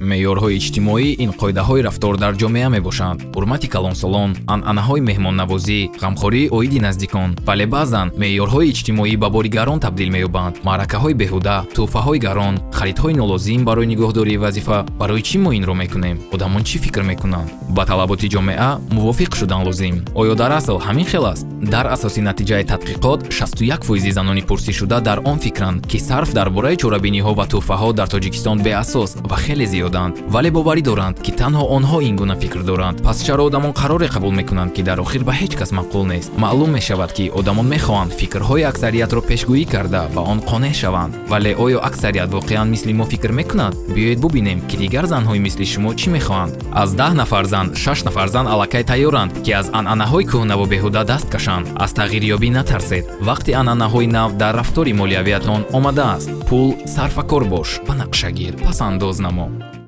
Меъёрҳои иҷтимоӣ ин қоидаҳои рафтор дар ҷомеа мебошанд: ҳурмати калонсолон, анъанаҳои меҳмоннавозӣ, ғамхории оиди наздикон. Вале баъзан меъёрҳои иҷтимоӣ ба бори гарон табдил меёбанд: маъракаҳои беҳуда, тӯҳфаҳои гарон, харидҳои нолозим барои нигоҳдории вазифа. Барои чӣ мо инро мекунем? Одамон чӣ фикр мекунанд? Ба талаботи ҷомеа мувофиқ шудан лозим. Оё дар асл ҳамин хел аст? Дар асоси натиҷаи тадқиқот, 61 фоизи занони пурсишуда дар он фикранд, ки сарф дар бораи чорабиниҳо ва тӯҳфаҳо дар Тоҷикистон беасос ва хеле зиёданд, вале боварӣ доранд, ки танҳо онҳо ин гуна фикр доранд. Пас чаро одамон қароре қабул мекунанд, ки дар охир ба ҳеҷ кас маъқул нест? Маълум мешавад, ки одамон мехоҳанд фикрҳои аксариятро пешгӯӣ карда, ба он қонеъ шаванд. Вале оё аксарият воқеан мисли мо фикр мекунад? Биёед бубинем, ки дигар занҳои мисли шумо чӣ мехоҳанд. Аз 10 нафар зан шаш нафар зан аллакай тайёранд, ки аз анъанаҳои кӯҳнаву беҳуда даст кашанд. Аз тағйирёбӣ натарсед. Вақти анъанаҳои нав дар рафтори молиявиятон омадааст. Пул сарфакор бош ва нақшагир, пасандоз намо.